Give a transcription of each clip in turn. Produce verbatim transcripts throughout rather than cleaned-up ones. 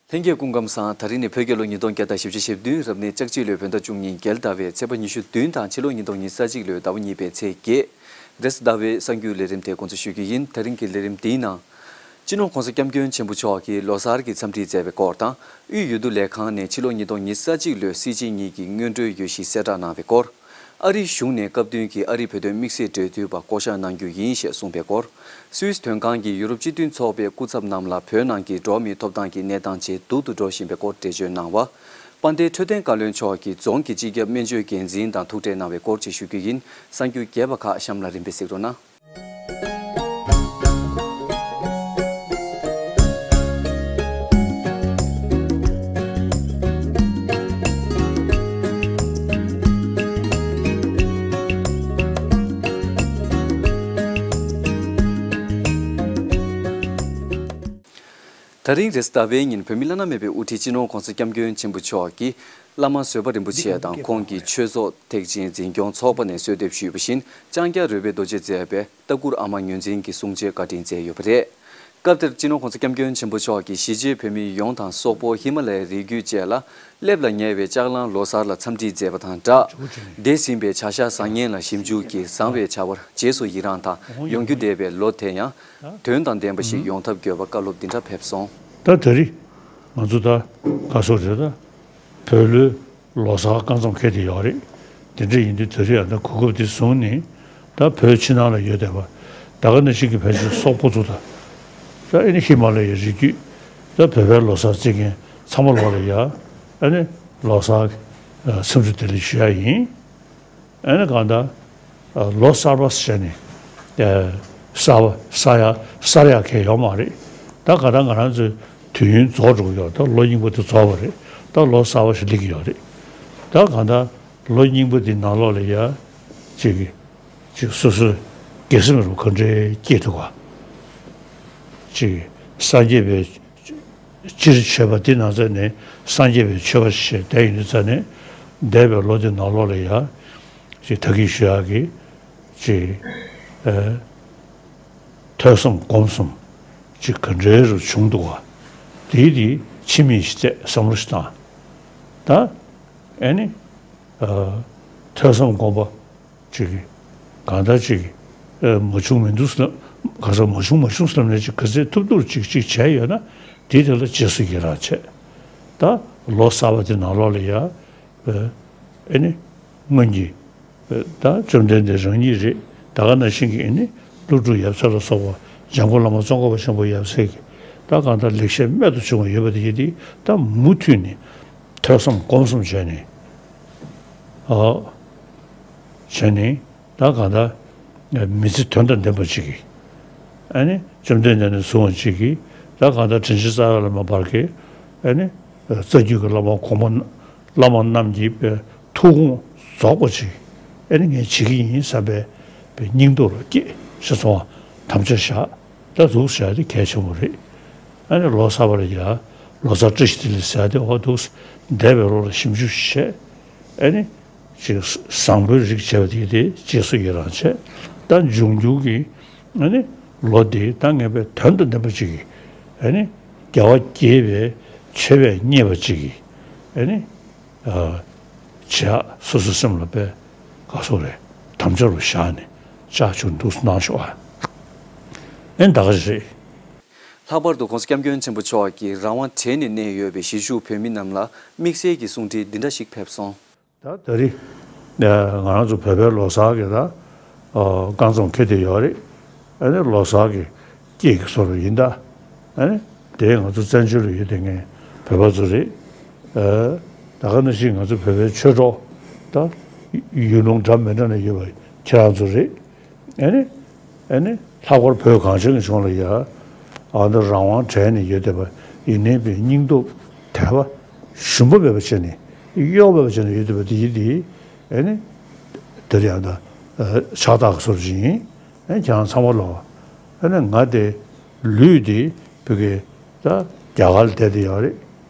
ལྷན་རྒྱས་སྐུ་ཁམས་བཟང་། ད་རིང་ནི་བོད་རྒྱལ་ལོ་ཉིས་སྟོང་བརྒྱ་དང་བཞི་བཅུ་ཞེ་བདུན། རབ་གནས་ལྕགས་བྱི་ལོའི་བོད་ཟླ་བཅུ་གཉིས་རྒྱལ་ཟླ་བའི་ཚེས་པ་ཉི་ཤུ་བདུན་དང་ཕྱི་ལོ་ཉིས་སྟོང་ཉི་ཤུ་རྩ་གཅིག་ལོའི་ཟླ་བ་གཉིས་པའི་ཚེས་བརྒྱད། རེས་གཟའ་ཟླ་བའི་གསར་འགྱུར་ལས་རིམ་དེ་འགོ་འཛུགས་ཞུ་རྒྱུ་ཡིན། ད་རིང་གི་ལས་རིམ་འདིའི་ནང་། སྤྱི་ནོར་༸གོང་ས་༸སྐྱབས་མགོན་ཆེན་པོ་མཆོག་གིས་ལོ་གསར་གྱི་འཚམས་འདྲི་མཛད་པའི་སྐོར་དང་། དབུས་འོས་བསྡུ་ལས་ཁང་ནས་ཕྱི་ལོ་ཉིས་སྟོང་ཉི་ཤུ་རྩ་གཅིག་ལོའི་སྲིད་སྤྱི་གཉིས་ཀྱི་སྔོན་འགྲོའི་འོས་གཞི་གསལ་བསྒྲགས་གནང་བའི་སྐོར། ཨ་རིའི་གཞུང་ནས་སྐབས་བསྟུན་གྱིས་ཨ་རིའི་བོད་དོན་དམིགས་བསལ་འབྲེལ་མཐུད་པ་བསྐོ་གཞག་གནང་རྒྱུ་ཡིན་ཞེས་གསུངས་པའི་སྐོར། སུད་སི་དོན་ཁང་གིས་ཡུ་རོབ་སྤྱི་མཐུན་ཚོགས་པའི་སྐུ་ཚབ་རྣམས་ལ་བོད་ནང་གི་འགྲོ་བ་མིའི་ཐོབ་ཐང་གི་གནས་སྟངས་ཇེ་སྡུག་ཏུ་འགྲོ་བཞིན་པའི་སྐོར་འགྲེལ་བརྗོད་གནང་བ། དཔལ་ལྡན་འཕྲོད་བསྟེན་བཀའ་བློན་མཆོག་གིས་རྫོང་གི་སྤྱི་ཁྱབ་སྨན་བཅོས་འགན་འཛིན་དང་ཐུག་འཕྲད་གནང་བའི་སྐོར་བཅས་ཞུ་རྒྱུ་ཡིན། གསར་འགྱུར་རྒྱས་པ་ཁག་གཤམ་ལ་རིམ་པས་གཟིགས་རོགས་གནང་། ད་རིང་རེས་གཟའ་ཟླ་བའི་ཉིན་བོད་མི་བླ་ན་མེད་པའི་དབུ་ཁྲིད་སྤྱི་ནོར་༸གོང་ས་༸སྐྱབས་མགོན་ཆེན་པོ་མཆོག་གིས་བླ་མ་བཟོད་པ་རིན་པོ་ཆེ་དང་ཁོང་གི་ཆོས་ཚོགས་ཐེག་ཆེན་འཛིན་སྐྱོང་ཚོགས་པ་ནས་གསོལ་འདེབས་ཞུས་པ་བཞིན་ལྕང་སྐྱ་རོལ་པའི་རྡོ་རྗེས་མཛད་པའི་ལྟ་མགུར་ཨ་མ་ངོས་འཛིན་གྱི་གསུང་ཆོས་བཀའ་དྲིན་སྩལ་ཡོད་པ་རེད། སྐབས་དེར་སྤྱི་ནོར་༸གོང་ས་༸སྐྱབས་མགོན་ཆེན་པོ་མཆོག་གིས་གཞིས་བྱེས་བོད་མི་ཡོངས་དང་སོག་པོ་ཧི་མ་ལ་ཡའི་རི་རྒྱུད་བཅས་ལ་སླེབས་ལ་ཉེ་བའི་ལྕགས་གླང་ལོ་གསར་ལ་འཚམས་འདྲི་མཛད་པ་དང་སྦྲགས། འདས་ཟིན་པའི་བྱ་གཞག་བཟང་ངན་ལ་ཞིབ་འཇུག་གིས་བཟང་བའི་བྱ་བར་རྗེས་སུ་ཡི་རངས་དང་། ཡོང་རྒྱུ་འདས་པའི་ལོ་དེ་ཡང་དོན་དང་ལྡན་པ་ཞིག་ཡོང་ཐབས་དགོས་པ་བཀའ་སློབ་འདི་འདྲ་ཕེབས་སོང་། ད་ད་རེས་ང་ཚོ་ད་ག་སོ་རེད། ད་བོད་ལོའི་ལོ་གསར་སྐབས་མཚམས་འཁེལ་བསྡད་ཡོད་རེད། དེ་འདྲ་ཡིན་དུས་ད་རེས་ཡང་ད་གོ་སྐབས་འདི་བཟུང་ནས་ད་བོད་ཕྱི་ནང་ལ་ཡོད་བསྡད་པ་ད་ག་ནང་བཞིན་གྱི་ཕལ་ཆེར་སོག་པོ་ཚོ་དང་། ད་ཨ་ནི་ཧི་མ་ལ་ཡའི་རི་རྒྱུད་ད་བོད་པའི་ལོ་གསར་བརྩི་མཁན་ཚང་མ་ལོག་ལ་ཡ་ཨ་ནི་ལོ་གསར་འཚམས་འདྲི་བདེ་ལེགས་ཞུ་ཡ་ཡིན། ཨ་ནི་གང་ལྟར་ལོ་གསར་པ་ཟེར་ནས་གསར་པ་གསར་ཡ་གསར་ཡ་གང་ཡོད་མ་རེད། ད་གང་ལྟར་ང་རང་ཚོའི་དུས་ཡུན་རྫོགས་འགྲོ་གི་ཡོད། ད་ལོ་རྙིང་པ་དེ་རྫོགས་པ་རེད། ད་ལོ་གསར་པ་ཞིག་སླེབས་ཀྱི་ཡོད་རེད། ད་གང་ལྟར་ལོ་རྙིང་པ་དེ་ནང་ལོགས་ལ་ཡ་ཅིག་གི་ཅིག་སོ་སོའི་དགེ་སེམས་རུ་ག་འདྲའི་སྐྱེས་ཐུབ་པ། ཅིག་སངས་རྒྱས་པའི་སྤྱིར་མཆོད་པ་འདི་ནང་ཚན་ནས་སངས་རྒྱས་པའི་མཆོད་པ་ཞེས་བསྡད་ཡོད་དུས་ཙ་ནས་འདས་པའི་ལོ་འདི་ནང་ལོགས་ལ་ཡ་ཅིག་ད་གིན་ཞུ་ཡག་གི་ཅིག་ཨ་ཐོས་བསམ་སྒོམ་གསུམ་ཅིག་ག་འདྲའི་རུ་བྱུང་འདུག་བ། དེའི་དེ་ཕྱི་མིག་ཅིག་བལྟས་བསམ་བློ་ཞིག་བཏང་། ད་ཨ་ནི་ཨ་ཐོས་བསམ་སྒོམ་པ་ཅིག་གང་ལྟར་ཅིག་ཨ་མ་བྱུང་མི་འདུག་ཟེར་ན། ག་ས་མ་བྱུང་མ་བྱུང་ཟེར་ནས་ཅིག་ག་ཚད་ཐུབ་ཐུབ་ཅིག་ཅིག་བྱས་ཡོད་ན་དེ་དེ་ལ་རྗེས་སུ་ཡི་རང་བྱས། ད་ལོ་གསར་པ་དེ་ནང་ལོགས་ལ་ཡ་ཨ་ཨ་ནི་སྔོན་གྱི་ཨ་ད་བཅོམ་ལྡན་འདས་རང་ཉིད་རེད། ད་ག་ནང་བཞིན་གྱི་ཨ་ནི་ཀླུ་སྒྲུབ་ཡབ་སྲས་ལ་སོགས་པ་འཇམ་མགོན་བླ་མ་ཙོང་ཁ་པ་ཆེན་པོ་ཡབ་སྲས་ཀྱི་ད་གང་ལྟར་ལེགས་བཤད་རྨད་དུ་བྱུང་བ་ཡོད་པ་དེ་ཡིན་དུས་ད་མུ་མཐུད་ནས་ཐོས་བསམ་སྒོམ་གསུམ་བྱས་ནས་ཨ་བྱས་ནས། ད་གང་ལྟར་མི་ཚེ་དོན་དང་ལྡན་པ་ཅིག་གིས་ཨ་ནི་བཅོམ་ལྡན་འདས་ནས་བཟུང་བ་ཅིག་གིས་ད་གང་ལྟར་དྲིན་ཅན་རྩ་བའི་བླ་མ་བར་གྱི་ཨ་ནི་རྩ་རྒྱུད་ཀྱི་བླ་མ་གོང་མ་བླ་མ་རྣམས་ཀྱི་ཐུགས་དགོངས་རྫོགས་པ་ཅིག་ཨ་ནི་ངས་བྱེད་ཀྱི་ཡིན་བསམ་པའི་སྙིང་སྟོབས་ལ་སྐྱེས་ཤེས་སོང་བ་དམ་བཅའ་བཞག་ད་འདུག་བྱས་ཏེ་གལ་ཆེན་པོ་རེད། ཨ་ནི་ལོ་གསར་པ་ལ་ཡ་ལོ་གསར་བཀྲ་ཤིས་བདེ་ལེགས་ཟེར་ཏེ་འོ་འདུག་འདས་པའི་ལོ་ལ་ཞིབ་འཇུག་བྱས་ཨ་ནི། ཅིག་བཟང་པོའི་རིགས་བྱས་པ་དེ་དེ་རྗེས་སུ་ཡི་རང་བྱས། ད་འབྱུང་འགྱུར་གྱི་ཨ་ནི་ལོ་འདི་ད་ངེས་པའི་དོན་དང་ལྡན་པ་ཅིག་གིས་ཨ་ནི་རྒྱལ་བ་དགྱེས་པའི་མཆོད་པས་མཉེས་པ་ཅིག་གིས་ཨ་ནི་ཨ་བྱེད་ཡག་སོ་སོའི་སེམས་ལ་དཔེ་ག་སོགས་རེད་དམ་བཅའ་རུ་བཞག་ནས་ལྕགས་ཆུ་འདུག་གནང་ཤོག་ཨ། ཨེ་ད་ག་རེད། ལྷག་པར་དུ་༸གོང་ས་༸སྐྱབས་མགོན་ཆེན་པོ་མཆོག་གིས་རང་དབང་བྲལ་ནས་གནས་ཡོད་པའི་གཞིས་བཞུགས་བོད་མི་རྣམས་ལ་དམིགས་བསལ་གྱི་གསུང་འཕྲིན་འདི་འདྲ་ཞིག་ཕེབས་སོང་། ད་ད་རེས་ང་རང་ཚོ་བོད་པའི་ལོ་གསར་གྱི་ད་སྐབས་མཚམས་འཁེལ་བསྡད་ཡོད་རེད། ཨ་ནི་ལོ་གསར་གྱི་སྐྱིད་ཀྱི་བཟོ་འདྲ་ཡིན་ད། ཨ་ནི་དེ་ང་ཚོ་བཙན་བྱོལ་ལ་ཡོད་བསྡད་མཁན་བོད་པ་ཚོ་རེད། ད་ག་ནང་བཞིན་ང་ཚོ་བོད་པའི་ཆོས་གྲོགས་ད་ཡུལ་ལུང་འདྲ་མི་འདྲ་ནས་ཡོད་པ་ཁྱེད་རང་ཚོ་རེད། ཨ་ནི། ཨ་ནི་ལྷག་པར་བོད་གངས་ཅན་གྱི་ལྗོངས་ལ་ཡ། ཨ་ནི་རང་དབང་བྲལ་ནས་ཡོད་བསྡད་པ་ཡིན་ནའི་པའི་སྙིང་སྟོབས་དད་པ་ཞུམ་པ་མེད་པ་བྱས་ནས་གཡོ་བ་མེད་པ་བྱས་ནས་ཡོད་བསྡད་པ་དེ་ཡིན་དེ། ཨ་ནི་དེར་ཡང་ད་ཕྱག་རྟགས་ཀྱི་བཟོ་འདྲ་ཅིག་ཡིན། ཨ་ནི་ཁྱེད་རང་ཚང་མ་ལོ། ཨ་ནི་ང་དེ་ལུས་དེ་བོད་ཀྱི་ད་རྒྱ་གར་ལ་བསྡད་དེ་ཡོད་རེད།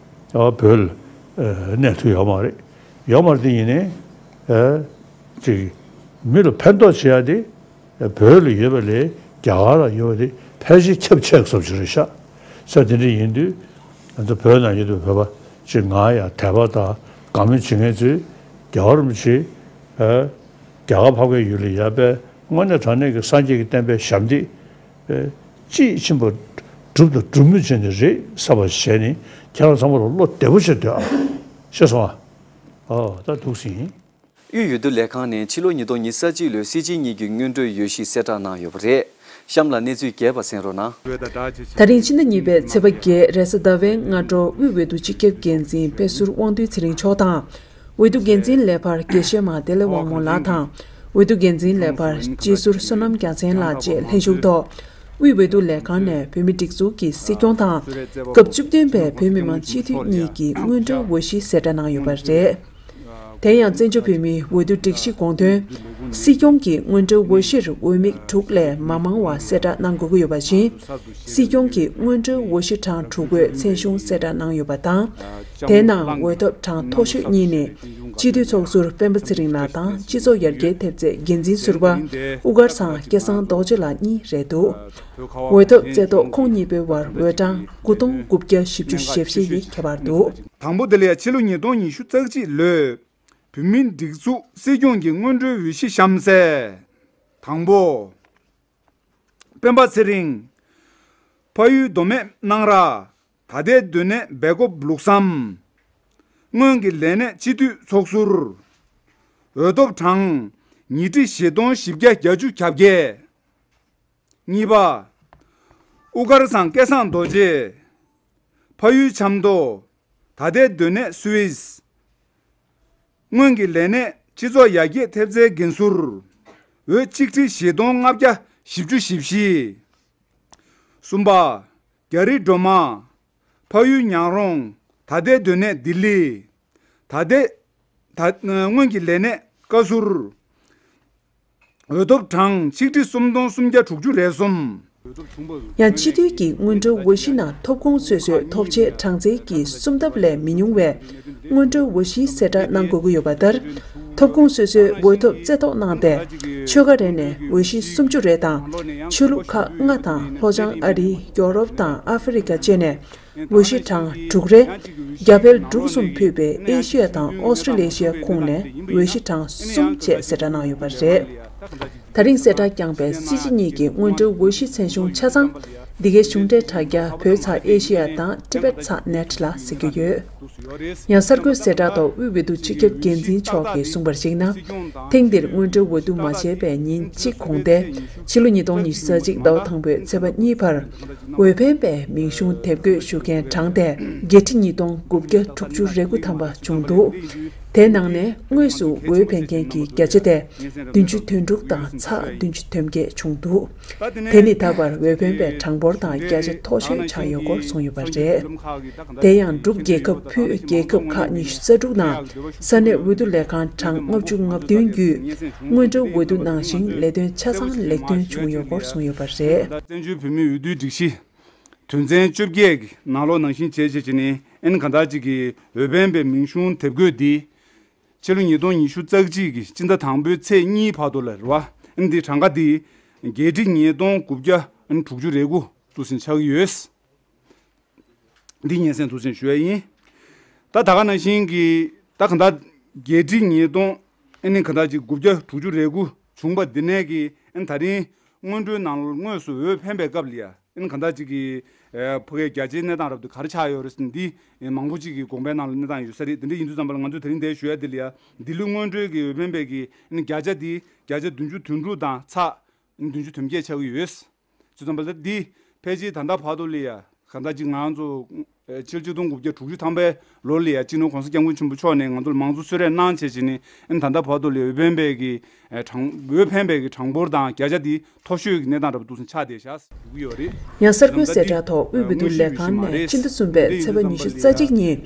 ཨ་བོད་ལ་གནས་ཐུབ་ཡོད་མ་རེད། ཡོད་མ་རེད་དེ་ཡིན་ནའི་ཨ་ཅིག་མི་ལ་ཕན་ཐོགས་བྱེད་ཡ་དེ། བོད་ལ་ཡོད་པ་ལས་རྒྱ་གར་ལ་ཡོད་པ་དེ་ཕལ་ཆེར་ཁྱབ་ཆེ་བཟོ་ཅིག་རེད་ཤག་ས། དེ་འདྲ་ཡིན་དུས་ ང་ཚོ་བོད་ནང་ཡོད་པའི་བོད་པ་ཅིག་ང་ཡང་དད་པ་དང་དགའ་མོས་བྱེད་མཁན་ཚོས་རྒྱལ་བ་རིན་པོ་ཆེ་ཨ་རྒྱ་གར་འཕགས་པའི་ཡུལ་ལ་ཡར་ཕེབས། དངོས་གནས་དྲང་གནས་ཀྱི་སངས་རྒྱས་ཀྱི་བསྟན་པའི་ཞབས་འདེགས་ཨ་དཔྱིས་ཕྱིན་པ་སྒྲུབ་དང་སྒྲུབ་མུས་བྱས་ནས་རེད་བསམ་པ་བྱས་ནས། ཁྱེད་རང་ཚང་མ་ལ་བློ་བདེ་པོ་བྱས་སྡོད་ཨ། ཤེས་སོང་ཨ། ཨོ་ད་འདུག་སེ་ཡིན། དབུས་འོས་བསྡུ་ལས་ཁང་ནས་ཕྱི་ལོ་ཉིས་སྟོང་ཉི་ཤུ་རྩ་གཅིག་ལོའི་སྲིད་སྤྱི་གཉིས་ཀྱི་སྔོན་འགྲོའི་འོས་གཞི་གསལ་བསྒྲགས་གནང་ཡོད་པ་རེད། གཤམ་ལ་གནས་ཚུལ་རྒྱས་པ་གསན་རོགས་གནང་། ད་རིང་ཕྱི་ཟླ་གཉིས་པའི་ཚེས་པ་བརྒྱད་རེས་གཟའ་ཟླ་བའི་སྔ་དྲོ། དབུས་འོས་བསྡུ་སྤྱི་ཁྱབ་འགན་འཛིན་དཔེ་ཟུར་དབང་འདུས་ཚེ་རིང་མཆོག་དང་། འོས་བསྡུ་འགན་འཛིན་ལས་འཕར་དགེ་བཤེས་མ་བདེ་ལེགས་དབང་མོ་ལགས་དང་། འོས་བསྡུ་འགན་འཛིན་ལས་འཕར་སྤྱི་ཟུར་བསོད་ནམས་རྒྱལ་མཚན་ལགས་བཅས་ལྷན་ཞུགས་ཐོག་དབུས་འོས་བསྡུ་ལས་ཁང་ནས་བོད་མིའི་སྒྲིག་འཛུགས་ཀྱི་སྲིད་སྐྱོང་དང་། སྐབས་བཅུ་བདུན་པའི་བོད་མི་མང་སྤྱི་འཐུས་གཉིས་ཀྱི་སྔོན་འགྲོའི་འོས་གཞི་གསལ་བསྒྲགས་གནང་ཡོད་པ་རེད། དེ་ཡང་བཙན་བྱོལ་བོད་མིའི་འོས་བསྡུ་སྒྲིག་གཞི་དགོངས་དོན། སྲིད་སྐྱོང་གི་སྔོན་འགྲོའི་འོས་གཞིར་འོས་མི་དྲུག་ལས་མ་མང་བ་གསལ་བསྒྲགས་གནང་དགོས་ཀྱི་ཡོད་པ་བཞིན། སྲིད་སྐྱོང་གི་སྔོན་འགྲོའི་འོས་གཞི་གྲངས་དྲུག་པོའི་མཚན་གཞུང་གསལ་བསྒྲགས་གནང་ཡོད་པ་དང་། དེའི་ནང་འོས་ཐོབ་གྲངས་མཐོ་ཤོས་གཉིས་ནི། སྤྱི་འཐུས་ཚོགས་ཟུར་སྤེན་པ་ཚེ་རིང་ལགས་དང་སྤྱི་ཚོགས་ཡར་རྒྱས་ཐེབས་རྩའི་འགན་འཛིན་ཟུར་པ་དབུ་དཀར་ཚང་སྐལ་བཟང་རྡོ་རྗེ་ལགས་གཉིས་རེད་འདུག་འོས་ཐོབ་རྩེ་ཐོག་ཁོང་གཉིས་པོའི་བར་འོས་གྲངས་དགུ་སྟོང་དགུ་བརྒྱ་བཞི་བཅུ་ཞེ་བཞི་ཡི་ཁྱད་པར་འདུག་དང་པོ་དེ་ལ་ཡ་ཕྱི་ལོ་ཉིས་སྟོང་ཉི་ཤུ་རྩ་གཅིག་ལོའི་བོད་མིའི་སྒྲིག་འཛུགས་སྲིད་སྐྱོང་གི་སྔོན་འགྲོའི་འོས་གཞི་གཤམ་གསལ། དང་པོ། སྤེན་པ་ཚེ་རིང་། ཕ་ཡུལ་མདོ་སྨད་སྣང་ར། ད་ལྟའི་སྡོད་གནས་སྦེལ་ཀོབ་ལུགས་བསམ། སྔོན་གྱི་ལས་གནས་སྤྱི་འཐུས་ཚོགས་ཟུར། འོས་ཐོབ་གྲངས་ཉིས་ཁྲི་བཞི་སྟོང་བཞི་བརྒྱ་གྱ་བརྒྱད། གཉིས་པ། དབུ་དཀར་ཚང་སྐལ་བཟང་རྡོ་རྗེ། ཕ་ཡུལ་ཆབ་མདོ། ད་ལྟའི་སྡོད་གནས་སུད་སི། སྔོན་གྱི་ལས་གནས་སྤྱི་ཚོགས་ཡར་རྒྱས་ཐེབས་རྩའི་འགན་ཟུར། འོས་གཅིག་ཁྲི་བཞི་སྟོང་ལྔ་བརྒྱ་བཞི་བཅུ་ཞེ་བཞི། གསུམ་པ། རྒྱ་རི་སྒྲོལ་མ། ཕ་ཡུལ་ཉག་རོང་། ད་ལྟའི་སྡོད་གནས་ལྡི་ལི། ད་ལྟའི་ད་སྔོན་གྱི་ལས་གནས་བཀའ་ཟུར། འོས་ཐོབ་གྲངས་ཆིག་ཁྲི་སུམ་སྟོང་སུམ་བརྒྱ་དྲུག་ཅུ་རེ་གསུམ། ཡང་སྤྱི་འཐུས་ཀྱི་སྔོན་འགྲོའི་འོས་གཞི་ནང་ཐོབ་ཁུངས་སོ་སོའི་ཐོབ་ཆའི་གྲངས་ཚད་ཀྱི་སུམ་ལྡབ་ལས་མི་ཉུང་བའི་སྔོན་འགྲོའི་འོས་གཞི་གསལ་བསྒྲགས་གནང་དགོས་ཀྱི་ཡོད་པ་ལྟར། ཐོབ་ཁུངས་སོ་སོའི་འོས་ཐོབ་རྩེ་ཐོག་གནང་སྟེ། ཆོལ་ཁ་རེ་ནས་འོས་གཞི་སུམ་ཅུ་རེ་དང་། ཆོས་ལུགས་ཁག་ལྔ་དང་ལྷོ་བྱང་ཨ་རི། ཡོ་རོབ་དང་ཨ་ཧྥེ་རི་ཁ་བཅས་ནས། འོས་གཞི་གྲངས་དྲུག་རེ། རྒྱ་བལ་འབྲུག་གསུམ་ཕུད་པའི་ཨེ་ཤི་ཡ་དང་ཨོ་སི་ཀྲི་ལེ་ཤི་ཡ་ཁོངས་ནས་འོས་གཞི་གྲངས་གསུམ་བཅས་གསལ་བསྒྲགས་གནང་ཡོད་པ་རེད། ད་རིང་གསལ་བསྒྲགས་བསྐྱངས་པའི་སྲིད་སྤྱི་གཉིས་ཀྱི་སྔོན་འགྲོའི་འོས་གཞི་མཚན་གཞུང་ཆ་ཚང་འདི་གའི་གཞུང་འབྲེལ་དྲ་རྒྱ་བོད་ཚགས་ཨེ་ཤི་ཡ་དང་ཊི་བེཊ་ཚགས་ནེཊ་ལ་གཟིགས་རྒྱུ་ཡོད། ཡང་གསར་འགོད་གསལ་བསྒྲགས་ཐོག་དབུས་འོས་བསྡུ་སྤྱི་ཁྱབ་འགན་འཛིན་མཆོག་གིས་གསུངས་པར་གཞིགས་ན། ཐེངས་འདིར་སྔོན་འགྲོའི་འོས་བསྡུ་མ་བྱས་པའི་ཉིན་གཅིག་གོང་སྟེ། ཕྱི་ལོ་ཉིས་སྟོང་ཉི་ཤུ་རྩ་གཅིག་ཟླ་བ་དང་པོའི་ཚེས་པ་གཉིས་བར། འོས་འཕེན་པའི་མིང་གཞུང་དེབ་འགོད་ཞུ་མཁན་གྲངས་དེ་བརྒྱད་ཁྲི་ཉིས་སྟོང་དགུ་བརྒྱ་དྲུག་ཅུ་རེ་དགུ་ཐམ་པ་བྱུང་འདུག་དེའི་ནང་ནས་དངོས་སུ་འོས་འཕེན་མཁན་གྱི་བརྒྱ་ཆ་དེ་བདུན་ཅུ་དོན་དྲུག་དང་ཚེག་བདུན་ཅུ་དོན་བརྒྱད་བྱུང་འདུག་དེ་ནི་ད་བར་འོས་འཕེན་པའི་གྲངས་འབོར་དང་བརྒྱ་ཆ་མཐོ་ཤོས་ཆགས་ཡོད་སྐོར་གསུངས་ཡོད་པ་རེད། དེ་ཡང་འབྲུག་རྒྱལ་ཁབ་ཕུད་རྒྱལ་ཁབ་ཁག་ཉི་ཤུ་རྩ་དྲུག་ནང་ས་གནས་འོས་བསྡུ་ལས་ཁང་གྲངས་ལྔ་བཅུ་ང་བདུན་བརྒྱུད་སྔོན་འགྲོའི་འོས་བསྡུ་ནང་བཞིན་ལས་དོན་ཆ་ཚང་ལེགས་ཐོན་བྱུང་ཡོད་སྐོར་གསུངས་ཡོད་པ་རེད། བཙན་བྱོལ་བོད་མིའི་འོས་བསྡུའི་སྒྲིག་གཞི་དོན་ཚན་བཅོ་བརྒྱད་ཀྱི་ནང་ལོགས་ནང་བཞིན་བྱས་བྱས་བྱས་ནས་ཨན་གང་དག་ཅིག་གི་འོས་འཕེན་པའི་མིང་གཞུང་དེབ་འགོད་འདི་ཕྱི་ལོ་ཉིས་སྟོང་ཉི་ཤུ་རྩ་གཅིག་གི་སྤྱི་ཟླ་དང་པོའི་ཚེས་གཉིས་བར་དུ་ལ་རེད་བ། ཨན་འདི་གྲངས་ཀ་འདི་བརྒྱད་ཁྲི་ཉིས་སྟོང་དགུ་བརྒྱ་ཨན་དྲུག་ཅུ་རེ་དགུ་འདུག་སེ་ཆགས་ཀྱི་ཡོད། འདི་སྙན་སེང་འདུག་སེ་ཞུ་ཡ་ཡིན། ད་ད་ག་ནང་བཞིན་གྱི་ད་གང་ལྟར་བརྒྱད་ཁྲི་ཉིས་སྟོང་ཨེ་ནི་གང་ལྟར་ཅིག་དགུ་བརྒྱ་དྲུག་ཅུ་རེ་དགུ་བྱུང་པ་འདི་ནས་ཀྱི་ཨེ་ནི་ད་རིང་སྔོན་འགྲོའི་ནང་ལ་དངོས་སུ་འོས་འཕེན་པའི་སྐབས་ལ་ཡ་ཨེ་ནི་གང་ལྟར་ཅིག་གི་ཨེ་ཕ་གིའི་རྒྱ་ཆེའི་གནས་སྟངས་རབ་ཏུ་ག་རེ་ཆགས་ཡོད་རེད་ཟེར་ན་འདི་ཨེ་མང་པོ་ཅིག་གི་དགོངས་པའི་ནང་ལ་གནས་སྟངས་ཡོད་ས་རེད། དེ་འདྲ་ཡིན་དུས་ཙམ་པ་ལ་ང་ཚོས་ད་རིང་འདིར་ཞུ་ཡ་འདི་ལ་ཡ་འདི་ལོའི་སྔོན་འགྲོའི་གི་འོས་འཕེན་པའི་གི་ཨེ་ནི་བརྒྱ་ཆ་འདི་བརྒྱ་ཆ་བདུན་ཅུ་དོན་དྲུག་དང་ཚེག་བདུན་ཅུ་དོན་བརྒྱད་ཆགས་ཀྱི་ཡོད། ཅི་ཙམ་པ་ལ་འདི་ཕལ་ཆེར་ད་ལྟ་བར་དུ་ལ་ཡ་གང་ལྟར་ཅིག་ང་ཚོ་ཕྱི་ལོ་ཆིག་སྟོང་དགུ་བརྒྱ་དྲུག་ཅུ་ཐམ་པའི་ལོ་ལ་ཡ་སྤྱི་ནོར་༸གོང་ས་༸སྐྱབས་མགོན་ཆེན་པོ་མཆོག་ནས་ང་ཚོར་མང་གཙོ་གསོལ་རས་གནང་བྱས་བྱས་ནས་ཨ་ནི་ད་ལྟ་བར་དུ་ལ་ཡ་འོས་འཕེན་པའི་གི་གྲངས་འོས་འཕེན་པའི་གི་གྲངས་འབོར་དང་བརྒྱ་ཆ་འདི་མཐོ་ཤོས་ཀྱི་གནས་སྟངས་འདྲ་པོ་འདུག་སེ་ཆགས་བསྡད་ཤག་ཡོད་རེད། ཡང་གསར་འགོད་གསལ་བསྒྲགས་ཐོག་དབུས་འོས་བསྡུ་ལས་ཁང་ནས་སྤྱི་ཟླ་གསུམ་པའི་ཚེས་པ་ཉི་ཤུ་རྩ་གཅིག་ཉིན་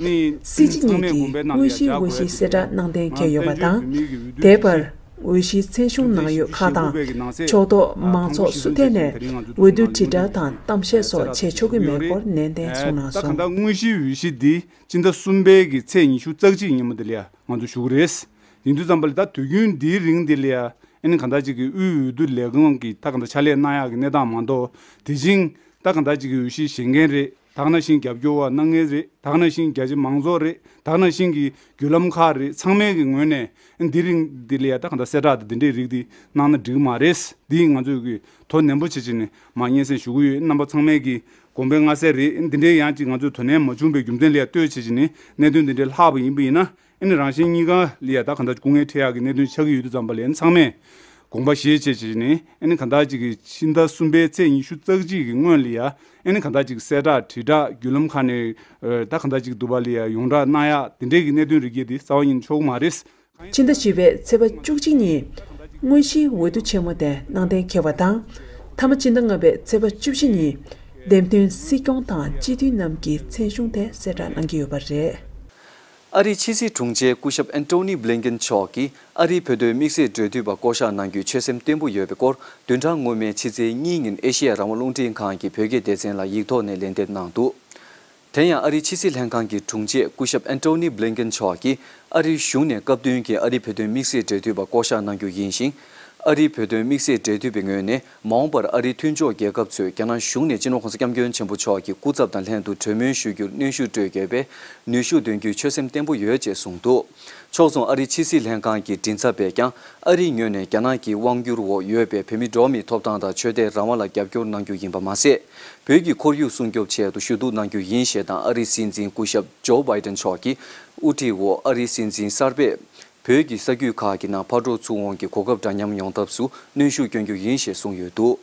སྲིད་སྤྱི་གཉིས་ཀྱི་དངོས་གཞིའི་འོས་གཞི་གསལ་བསྒྲགས་གནང་གཏན་འཁེལ་ཡོད་པ་དང་། དེའི་བར་འོས་གཞིའི་མཚན་གཞུང་ནང་ཡོད་ཁག་དང་ཕྱོགས་གཏོགས་མང་ཚོགས་སུ་ཐད་ནས་འོས་བསྡུ་དྲིལ་བསྒྲགས་དང་གཏམ་བཤད་སོགས་བྱེད་ཆོག་གི་མེད་སྐོར་ནན་ཏན་གསུངས་གནང་སོང་། ད་ག་ད་དངོས་གཞིའི་འོས་གཞི་འདི་སྤྱི་ཟླ་གསུམ་པའི་གི་ཚེས་ཉི་ཤུ་རྩ་གཅིག་ཉིན་མོ་འདི་ལ་ང་ཚོ་ཞུ་གི་རེད། ཡིན་དུས་ཙམ་པ་ལ་ད་དུས་རྒྱུན་འདིའི་རིང་འདི་ལ་ཡ་ཨ་ནི་གང་ལྟར་ཅིག་གི་དབུས་འོས་བསྡུ་ལས་ཁང་གི་ད་གང་ལྟར་ཕྱག་ལས་གནང་ཡག་གི་གནས་སྟངས་མ་གཏོགས་དེ་བཞིན་ད་གང་ལྟར་ཅིག་གི་འོས་གཞི་བཞེས་མཁན་རེད། ད་ག་ནང་བཞིན་རྒྱབ་སྐྱོར་བ་གནང་མཁན་རེད། ད་ག་ནང་བཞིན་རྒྱ་ཆེ་མང་ཚོགས་རེད། ད་ག་ནང་བཞིན་གྱི་བརྒྱུད་ལམ་ཁག་རེད། ཚང་མའི་གི་ངོས་ནས་འདི་རིང་འདི་ལ་ཡ་ད་གང་ལྟར་གསལ་བསྒྲགས་དང་འདི་འདྲའི་རིགས་འདི་གནང་ན་འགྲིག་གི་མ་རེད། འདི་ང་ཚོས་གི་དོ་ནན་པོ་བྱེད་བྱེད་ནས་མ་སྙན་སེང་ཞུ་གི་ཡོད། རྣམ་པ་ཚང་མས་གི་དགོངས་པ་མངའ་གསལ་རེད། འདི་འདྲའི་ཡང་ཅིག་ང་ཚོས་དོ་ནན་མ་བྱུང་པའི་རྒྱུ་མཚན་ལ་ཡ་ལྟོས་བྱེད་བྱེད་ནས་གནད་དོན་འདི་འདྲའི་ལྷག་པ་ཡིན་པ་ཡིན་ན། ཨ་ནི་རང་གཞན་གཉིས་ཀ་ལ་ཡ་ད་གང་ལྟར་སྐུ་ངལ་འཕྲད་ཡག་གི་གནད་དོན་ཆགས་ཀྱི་ཡོད་དུས་ཙམ་པ་ལ་ཨ་ནི་ཚང་མས་དགོངས་པ་བཞེས་བྱས་བྱས་ནས་ཨ་ནི་གང་ལྟར་ཅིག་གི་ཕྱི་ཟླ་གསུམ་པའི་ཚེས་ཉི་ཤུ་རྩ་གཅིག་གི་སྔོན་ལ་ཡ་ཨ་ནི་གང་ལྟར་ཅིག་གསལ་བསྒྲགས་དྲིལ་བསྒྲགས་བརྒྱུད་ལམ་ཁག་ནས་ཨ་ད་གང་ལྟར་ཅིག་འདུག་པ་ལ་ཡ་ཡོངས་བསྒྲགས་གནང་ཡག་དེ་འདྲའི་གི་གནད་དོན་རིགས་ཀྱི་དེ་རྩ་བ་ཉིད་ནས་ཆོག་གི་མ་རེད། ཕྱི་ཟླ་བཞི་པའི་ཚེས་པ་བཅུ་གཅིག་ཉིན་དངོས་གཞིའི་འོས་བསྡུ་ཆེན་མོ་དེ་གནང་གཏན་འཁེལ་བ་དང་། མཐའ་མ་ཕྱི་ཟླ་ལྔ་པའི་ཚེས་པ་བཅུ་བཞི་ཉིན་འདེམས་ཐོན་སྲིད་སྐྱོང་དང་སྤྱི་འཐུས་རྣམས་ཀྱི་མཚན་གཞུང་དེ་གསལ་བསྒྲགས་གནང་གི་ཡོད་པ་རེད། ཨ་རིའི་ཕྱི་སྲིད་དྲུང་ཆེ་སྐུ་ཞབས་ཨན་ཏོ་ནི་བྷི་ལིན་ཀེན་མཆོག་གིས་ཨ་རིའི་བོད་དོན་དམིགས་བསལ་འབྲེལ་མཐུད་པ་བསྐོ་གཞག་གནང་རྒྱུའི་ཆོད་སེམས་བརྟན་པོ་ཡོད་པའི་སྐོར་བདུན་ཕྲག་སྔོན་མའི་ཕྱི་ཚེས་གཉིས་ཉིན་ཨེ་ཤེ་ཡ་རང་དབང་རླུང་འཕྲིན་ཁང་གི་བོད་སྐད་སྡེ་ཚན་ལ་ཡིག་ཐོག་ནས་ལན་འདེབས་གནང་འདུག་དེ་ཡང་ཨ་རིའི་ཕྱི་སྲིད་ལྷན་ཁང་གི་དྲུང་ཆེ་སྐུ་ཞབས་ཨན་ཏོ་ནི་བྷི་ལིན་ཀེན་མཆོག་གིས་ཨ་རིའི་གཞུང་ནས་སྐབས་བསྟུན་གྱི་ཨ་རིའི་བོད་དོན་དམིགས་བསལ་འབྲེལ་མཐུད་པ་བསྐོ་གཞག་གནང་རྒྱུ་ཡིན་ཞིང་། ཨ་རིའི་བོད་དོན་དམིགས་བསལ་འབྲེལ་མཐུད་པའི་ངོས་ནས་མ་འོངས་པར་ཨ་རིའི་མཐུན་ཕྱོགས་རྒྱལ་ཁབ་ཚོས་རྒྱ་ནག་གཞུང་ནས་སྤྱི་ནོར་༸གོང་ས་༸སྐྱབས་མགོན་ཆེན་པོ་མཆོག་གི་སྐུ་ཚབ་དང་ལྷན་དུ་གྲོས་མོལ་ཞུ་རྒྱུར་གནོན་ཤུགས་སྤྲོད་དགོས་པའི་ནུས་ཤུགས་འདོན་རྒྱུའི་ཆོད་སེམས་བརྟན་པོ་ཡོད་ཅེས་གསུངས་འདུག་ཕྱོགས་མཚུངས་ཨ་རིའི་ཕྱི་སྲིད་ལྷན་ཁང་གི་མགྲིན་ཚབ་པས་ཀྱང་ཨ་རིའི་ངོས་ནས་རྒྱ་ནག་གི་དབང་བསྒྱུར་འོག་ཡོད་པའི་བོད་མིའི་འགྲོ་བ་མིའི་ཐོབ་ཐང་དང་ཆོས་དད་རང་དབང་ལ་རྒྱབ་སྐྱོར་གནང་རྒྱུ་ཡིན་པ་མ་ཟད། བོད་ཀྱི་ཁོར་ཡུག་སྲུང་སྐྱོབ་ཆེད་དུ་ཞུ་གཏུག་གནང་རྒྱུ་ཡིན་ཞེས་དང་། ཨ་རིའི་སྲིད་འཛིན་སྐུ་ཞབས་ཇོ་བྷའི་ཏན་མཆོག་གིས་དབུ་ཁྲིད་འོག་ཨ་རིའི་སྲིད་འཛིན་གསར་པས་བོད་ཀྱི་ས་རྒྱུད་ཁག་གི་ནང་ཕར་འགྲོ་ཚུར་འོང་གི་གོ་སྐབས་འདྲ་མཉམ་ཡོང་ཐབས་སུ་གནོན་ཤུགས་སྐྱོན་རྒྱུ་ཡིན་ཞེས་གསུངས་ཡོད་འདུག་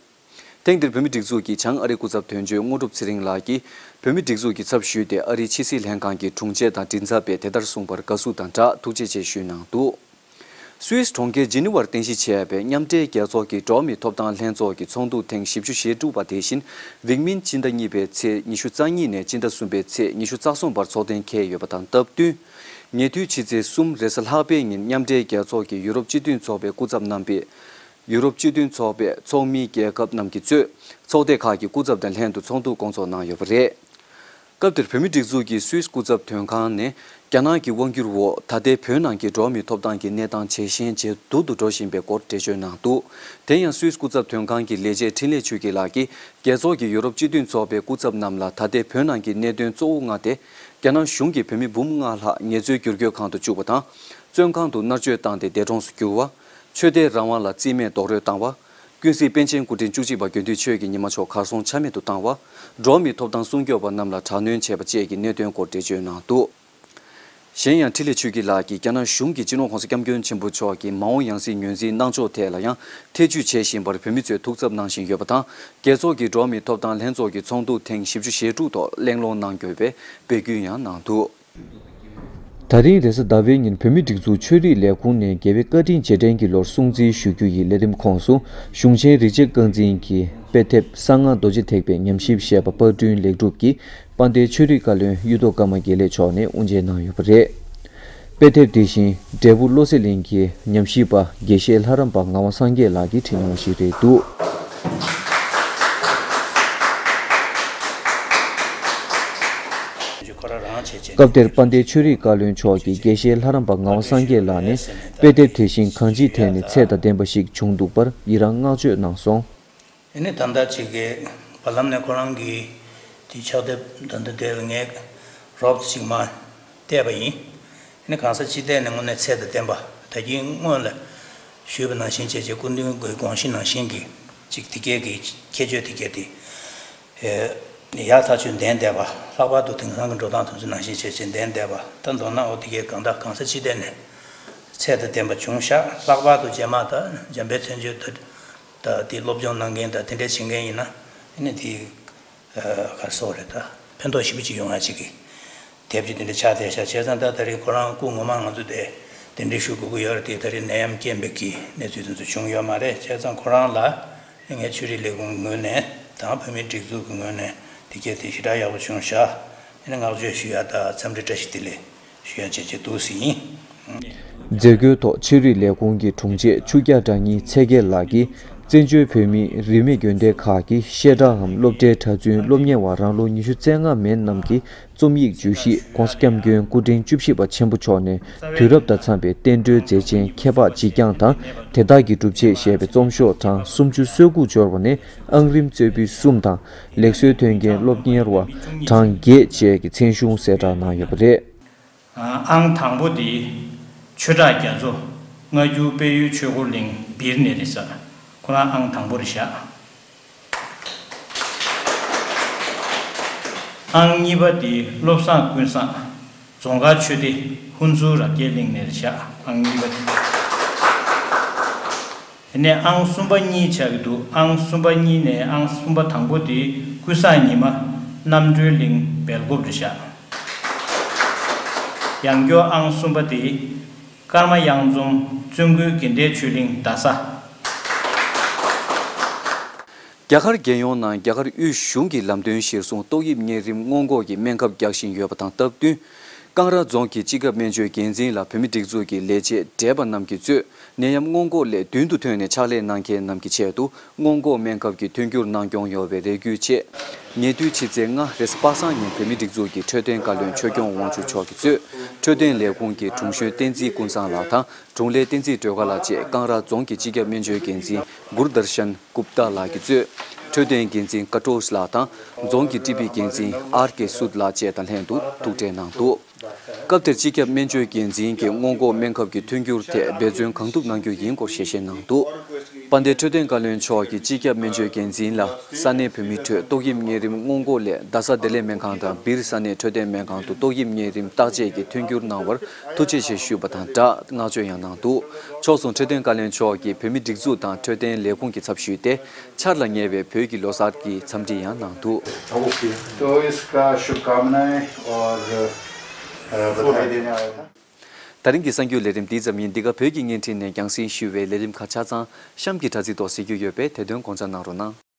ཐེངས་འདིར་བོད་མིའི་སྒྲིག་འཛུགས་ཀྱི་བྱང་ཨ་རིའི་སྐུ་ཚབ་དོན་གཅོད་དངོས་གྲུབ་ཚེ་རིང་ལགས་ཀྱིས་བོད་མིའི་སྒྲིག་འཛུགས་ཀྱི་ཚབ་ཞུས་ཏེ་ཨ་རིའི་ཕྱི་སྲིད་ལྷན་ཁང་གི་དྲུང་ཆེ་དང་མགྲིན་ཚབ་པས་དེ་ལྟར་གསུངས་པར་དགའ་བསུ་དང་སྦྲགས་ཐུགས་རྗེ་ཆེ་ཞུས་གནང་འདུག་སུད་སི་གྲོང་ཁྱེར་ཇི་ནི་ཝར་རྟེན་གཞི་བྱས་པའི་མཉམ་འབྲེལ་རྒྱལ་ཚོགས་ཀྱི་འགྲོ་བ་མིའི་ཐོབ་ཐང་ལྷན་ཚོགས་ཀྱི་ཚོགས་འདུ་ཐེངས་བཞི་བཅུ་ཞེ་དྲུག་པ་དེ་བཞིན་རིང་མིན་སྤྱི་ཟླ་གཉིས་པའི་ཚེས་ཉི་ཤུ་རྩ་གཉིས་ནས་སྤྱི་ཟླ་གསུམ་པའི་ཚེས་ཉི་ཤུ་རྩ་གསུམ་བར་འཚོགས་གཏན་འཁེལ་ཡོད་པ་དང་སྟབས་བསྟུན། ཉེ་དུས་ཕྱི་ཚེས་གསུམ་རེས་གཟའ་ལྷག་པའི་ཉིན་མཉམ་འབྲེལ་རྒྱལ་ཚོགས་ཀྱི་ཡུ་རོབ་སྤྱི་མཐུན་ཚོགས་པའི་སྐུ་ཚབ་རྣམ་པས། ཡུ་རོབ་སྤྱི་མཐུན་ཚོགས་པའི་ཚོགས་མི་རྒྱལ་ཁབ་རྣམས་ཀྱིས་གཙོས་ཚོགས་སྡེ་ཁག་གི་སྐུ་ཚབ་དང་ལྷན་དུ་ཚོགས་འདུ་སྐོང་ཚོགས་གནང་ཡོད་པ་རེད། སྐབས་དེར་བོད་མིའི་སྒྲིག་འཛུགས་ཀྱི་སུད་སི་སྐུ་ཚབ་དོན་ཁང་ནས་རྒྱ་ནག་གི་དབང་བསྒྱུར་འོག་ད་ལྟའི་བོད་ནང་གི་འགྲོ་བ་མིའི་ཐོབ་ཐང་གི་གནས་སྟངས་ཇེ་ཞན་ཇེ་སྡུག་ཏུ་འགྲོ་བཞིན་པའི་སྐོར་འགྲེལ་བརྗོད་གནང་འདུག་དེ་ཡང་སུད་སི་སྐུ་ཚབ་དོན་ཁང་གི་ལས་བྱེད་འཕྲིན་ལས་ཆོས་སྐྱིད་ལགས་ཀྱིས་རྒྱལ་ཚོགས་ཀྱི་ཡུ་རོབ་སྤྱི་མཐུན་ཚོགས་པའི་སྐུ་ཚབ་རྣམས་ལ་ད་ལྟའི་བོད་ནང་གི་གནད་དོན་གཙོ་བོ་ལྔ་སྟེ། རྒྱ་ནག་གཞུང་གིས་བོད་མི་འབུམ་ལྔ་ལྷག་ངལ་རྩོལ་བསྒྱུར་བཀོད་ཁང་དུ་བཅུག་པ་དང་། བཙོན་ཁང་དུ་མནར་གཅོད་བཏང་སྟེ་འདས་གྲོངས་སུ་གྱུར་བ། ཆོས་དད་རང་དབང་ལ་རྩིས་མེད་རྡོག་རོལ་བཏང་བ། ཀུན་གཟིགས་པཎ་ཆེན་སྐུ་ཕྲེང་བཅུ་གཅིག་པ་དགེ་འདུན་ཆོས་ཀྱི་ཉི་མ་མཆོག་གར་སོང་ཆ་མེད་དུ་བཏང་བ། འགྲོ་བ་མིའི་ཐོབ་ཐང་སྲུང་སྐྱོབ་པ་རྣམས་ལ་དྲག་གནོན་བྱས་པ་བཅས་ཀྱི་གནད་དོན་སྐོར་འགྲེལ་བརྗོད་གནང་འདུག་གཞན་ཡང་འཕྲིན་ལས་ཆོས་སྐྱིད་ལགས་ཀྱིས་རྒྱ་ནག་གཞུང་གིས་སྤྱི་ནོར་༸གོང་ས་༸སྐྱབས་མགོན་ཆེན་པོ་མཆོག་གི་མ་འོངས་ཡང་སྲིད་ངོས་འཛིན་གནང་ཕྱོགས་ཐད་ལ་ཡང་ཐེ་བྱུས་བྱེད་བཞིན་པར་བོད་མི་ཚོས་ཐུགས་འཚབ་གནང་བཞིན་ཡོད་པ་དང་། རྒྱལ་ཚོགས་ཀྱི་འགྲོ་བ་མིའི་ཐོབ་ཐང་ལྷན་ཚོགས་ཀྱི་ཚོགས་འདུ་ཐེངས་བཞི་བཅུ་ཞེ་དྲུག་ཐོག་གླེང་སློང་གནང་དགོས་པའི་འབོད་སྐུལ་ཡང་གནང་འདུག་ད་རིང་རེས་གཟའ་ཟླ་བའི་ཉིན་བོད་མིའི་སྒྲིག་འཛུགས་ཆོས་རིག་ལས་ཁུངས་ནས་རྒྱལ་བའི་བཀའ་དྲིན་རྗེས་དྲན་གྱི་ལོར་སྲུང་བརྩི་ཞུ་རྒྱུ་ཡི་ལས་རིམ་ཁོངས་སུ། གཞུང་ཆེན་རིག་བྱེད་རྐང་འཛིན་གྱི་དཔེ་དེབ་གསང་སྔགས་རྡོ་རྗེ་ཐེག་པའི་ཉམས་ཞིབ་ཞེས་པ་པར་སྐྲུན་ལེགས་གྲུབ་ཀྱིས་དཔལ་ལྡན་ཆོས་རིག་བཀའ་བློན་གཡུ་ཐོག་ཀརྨ་དགེ་ལེགས་མཆོག་ནས་དབུ་འབྱེད་གནང་ཡོད་པ་རེད། དཔེ་དེབ་དེ་བཞིན་འབྲས་བུ་བློ་གསལ་གླིང་གི་ཉམས་ཞིབ་པ་དགེ་བཤེས་ལྷ་རམས་པ་ངག་དབང་སངས་རྒྱས་ལགས་ཀྱིས་བྲིས་གནང་བ་ཞིག་རེད་འདུག་སྐབས་དེར་དཔལ་ལྡན་ཆོས་རིག་བཀའ་བློན་མཆོག་གིས་དགེ་བཤེས་ལྷ་རམས་པ་ངག་དབང་སངས་རྒྱས་ལགས་ནས་དཔེ་དེབ་དེ་བཞིན་གང་ཅིའི་ཐད་ནས་ཚད་དང་ལྡན་པ་ཞིག་བྱུང་འདུག་པར་ཡི་རང་བསྔགས་བརྗོད་གནང་སོང་། ཨ་ནི་ད་ལྟ་ཅིག་གི་བར་ལམ་ནས་ཁོ་རང་གི་དེ་ཕྱག་དེབ་ད་ལྟ་དེ་ལ་ངས་རོབ་ཅིག་མ་བལྟས་པ་ཡིན། ཨ་ནི་གང་ས་ཅི་བལྟས་ནས་དངོས་གནས་ཚད་དང་ལྡན་པ། ད་གིན་སྔོན་ལ་ཞུས་པ་ནང་བཞིན་བྱས་བྱས་སྐུ་མདུན་གྱི་དགོངས་གཞི་ནང་བཞིན་གྱི་ཅིག་དེ་གས་ཀྱི་ཁྱད་ཆོས་དེ་གས་དེ། ཡག་ཐག་ཆོད་ལྡན་བསྡད་པ། ལྷག་པར་དུ་དེང་སང་གི་འགྲོ་སྟངས་དེ་ཚོ་ནང་བཞིན་བྱས་བྱས་ལྡན་བསྡད་པ། ད་མདོར་ན་འོ་དེ་གས་གང་ལྟར་གང་ས་ཅི་བལྟས་ནས་ཚད་དང་ལྡན་པ་བྱུང་ཤག་ལྷག་པར་དུ་རྗེས་མ་ད་འཇམ་དཔལ་མཚན་བརྗོད་ད། ད་དེ་སློབ་སྦྱོང་གནང་མཁན་དང་དེ་འདྲ་བྱེད་མཁན་ཡིན་ན་ཨ་ནི་དེ་ག་རེ་ཟེར་དགོས་རེད། ད་ཕན་ཐོགས་ཞེ་པོ་ཅིག་ཡོང་ཡ་ཅིག་གི་དེབ་ཅིག་དེ་འདྲ་ཆགས་བསྡད་ཤག་བྱས་ཙང་ད་ད་རིང་ཁོ་རང་སྐུ་ངོ་མ་ང་ཚོ་དེ་དེ་འདྲ་ཞུ་དགོས་ཀྱི་ཡོད་རེད་དེ། ད་རིང་ནད་ཡམས་རྐྱེན་པས་ཀྱི་གནས་ཚུལ་དེ་ཚོ་བྱུང་ཡོད་མ་རེད། བྱས་ཙང་ཁོ་རང་ལ་ངས་ཆོས་རིག་ལས་ཁུངས་ངོས་ནས་དང་བོད་མིའི་སྒྲིག་འཛུགས་ཀྱི་ངོས་ནས་དེ་གས་དེ་ཞེ་དྲག་ཡག་པོ་བྱུང་ཤག་ཨ་ནི་བསྔགས་བརྗོད་ཞུ་ཡ་དང་འཚམས་འདྲི་བཀྲ་ཤིས་བདེ་ལེགས་ཞུ་ཡ་བྱེད་ཀྱི་འདུག་ཟེར་ཡིན། མཛད་སྒོའི་ཐོག་ཆོས་རིག་ལས་ཁུངས་ཀྱི་དྲུང་ཆེ་ཆོས་རྒྱལ་གྲགས་སྙིང་ཚེ་རྒྱལ་ལགས་ཀྱིས་བཙན་བྱོལ་བོད་མིའི་རིས་མེད་དགོན་སྡེ་ཁག་གི་བཤད་གྲྭའམ་སློབ་གྲྭའི་གྲྭ་བཙུན་སློབ་གཉེར་བ་རང་ལོ་ཉི་ཤུ་རྩ་ལྔ་མན་རྣམས་ཀྱིས་ རྩོམ་ཡིག་བརྗོད་གཞི་༸གོང་ས་༸སྐྱབས་མགོན་སྐུ་ཕྲེང་བཅུ་བཞི་པ་ཆེན་པོ་མཆོག་ནས་དུས་རབས་དང་འཚམས་པའི་བསྟན་འགྲོའི་མཛད་ཆེན་ཁྱད་འཕགས་འཇིགས་རྐྱང་དང་དེ་དག་གི་སྒྲུབ་བྱེད་ཞེས་པའི་རྩོམ་ཤོག་གྲངས་སུམ་ཅུ་སོ་དགུ་འབྱོར་བ་ནས་ཨང་རིམ་རྩེ་ཕུད་གསུམ་དང་ལེགས་གསོལ་མཐུན་རྐྱེན་སློབ་གཉེར་བ་གྲངས་བརྒྱད་བཅས་ཀྱི་མཚན་གཞུང་གསལ་བསྒྲགས་གནང་ཡོད་པ་རེད། ཨང་དང་པོ་དེ་ཆོས་གྲགས་རྒྱ་མཚོ་སྔ་འགྱུར་དཔལ་ཡུལ་ཆོས་འཁོར་གླིང་སྦིར་ནས་རེད་ཤག་ཁོ་རང་ཨང་དང་པོ་རེད་ཤག་ཨང་གཉིས་པ་དེ་བློ་བཟང་ཀུན་བཟང་རྫོང་དཀར་ཆོས་སྡེ་ཧུན་སུར་རབ་རྒྱས་གླིང་ནས་རེད་ཤག་ཨང་གཉིས་པ་དེ། དེ་ནས་ཨང་གསུམ་པ་གཉིས་ཆགས་ཀྱི་འདུག་ཨང་གསུམ་པ་གཉིས་ནས་ཨང་གསུམ་པ་དང་པོ་དེ་ཀུན་བཟང་ཉི་མ་རྣམ་གྲོལ་གླིང་སྦེལ་ཀོབ་རེད་ཤག་ཡང་སྐྱོར་ཨང་གསུམ་པ་དེ་ཀརྨ་གཡང་འཛོམས་བཙུན་དགོན་དགེ་ལྡན་ཆོས་གླིང་རྡ་ས། རྒྱ་གར་རྒྱལ་ཡོངས་ནང་རྒྱ་གར་དབུས་གཞུང་གི་ལམ་སྟོན་གཞིར་བཟུང་ཏོག་དབྱིབས་གཉན་རིམས་སྔོན་འགོག་གི་སྨན་ཁབ་རྒྱག་བཞིན་ཡོད་པ་དང་སྟབས་བསྟུན། ཀང་ར་རྫོང་གི་སྤྱི་ཁྱབ་སྨན་བཅོས་འགན་འཛིན་ལ་བོད་མི་སྒྲིག་འཛུགས་ཀྱི་ལས་བྱེད་བགྲེས་པ་རྣམས་ཀྱིས་གཙོས་ནད་ཡམས་སྔོན་འགོག་སླད་མདུན་དུ་ཐོན་ནས་ཕྱག་ལས་གནང་མཁན་རྣམས་ཀྱི་ཆེད་དུ་སྔོན་འགོག་སྨན་ཁབ་ཀྱི་མཐུན་འགྱུར་གནང་སྐྱོང་ཡོང་བའི་རེ་སྐུལ་ཆེད། ཉེ་དུས་ཕྱི་ཚེས་ལྔ་རེས་གཟའ་པ་སངས་ཉིན་བོད་མི་སྒྲིག་འཛུགས་ཀྱི་འཕྲོད་བསྟེན་བཀའ་བློན་ཆོས་སྐྱོང་དབང་ཕྱུག་མཆོག་གིས་གཙོས་འཕྲོད་བསྟེན་ལས་ཁུངས་ཀྱི་དྲུང་གཞོན་བསྟན་འཛིན་ཀུན་བཟང་ལགས་དང་། དྲུང་ལས་བསྟན་འཛིན་སྒྲོལ་དཀར་ལགས་བཅས་ཀང་ར་རྫོང་གི་སྤྱི་ཁྱབ་སྨན་བཅོས་འགན་འཛིན་གུར་དར་ཤན་གུབ་ཏཱ་ལགས་ཀྱིས་གཙོས་འཕྲོད་བསྟེན་འགན་འཛིན་ཀ་ཏྲོས་ལགས་དང་རྫོང་གི་ཀྲི་པི་འགན་འཛིན་ཨར་ཀེ་སུད་ལགས་བཅས་དང་ལྷན་དུ་ཐུག་འཕྲད་གནང་འདུག་སྐབས་དེར་སྤྱི་ཁྱབ་སྨན་བཅོས་འགན་འཛིན་གྱིས་སྔོན་འགོག་སྨན་ཁབ་ཀྱི་མཐུན་འགྱུར་ཐད་འབད་བརྩོན་གང་ཐུབ་གནང་རྒྱུ་ཡིན་སྐོར་ཞལ་བཞེས་གནང་འདུག་དཔལ་ལྡན་འཕྲོད་བསྟེན་བཀའ་བློན་མཆོག་གིས་སྤྱི་ཁྱབ་སྨན་བཅོས་འགན་འཛིན་ལ་ས་གནས་བོད་མིའི་ཁྲོད་ཏོག་དབྱིབས་གཉན་རིམས་སྔོན་འགོག་སླད་རྡ་ས་བདེ་ལེགས་སྨན་ཁང་དང་སྦིར་ས་གནས་འཕྲོད་བསྟེན་སྨན་ཁང་དུ་ཏོག་དབྱིབས་གཉན་རིམས་བརྟག་དཔྱད་ཀྱི་མཐུན་འགྱུར་གནང་བར་ཐུགས་རྗེ་ཆེ་ཞུས་པ་དང་སྦྲགས་བསྔགས་བརྗོད་ཡང་གནང་འདུག་ཕྱོགས་མཚུངས་འཕྲོད་བསྟེན་བཀའ་བློན་མཆོག་གིས་བོད་མི་སྒྲིག་འཛུགས་དང་འཕྲོད་བསྟེན་ལས་ཁུངས་ཀྱི་ཚབ་ཞུས་ཏེ་འཆར་ལ་ཉེ་བའི་བོད་ཀྱི་ལོ་གསར་གྱི་འཚམས་འདྲི་ཡང་གནང་འདུག तो इसका शुभकामनाएं और अ, बधाई देने आया था। ད་རིང་གི་གསར་འགྱུར་ལས་རིམ་འདི་ཙམ་ཡིན། འདི་ག་བོད་ཀྱི་བརྙན་འཕྲིན་ནས་རྒྱང་སྲིང་ཞུ་བའི་ལས་རིམ་ཁག་ཆ་ཚང་གཤམ་གྱི་དྲ་ཚིགས་ཐོག་གཟིགས་རྒྱུ་ཡོད་པས་དེ་དོན་དགོངས་འཇགས་གནང་རོགས་གནང་།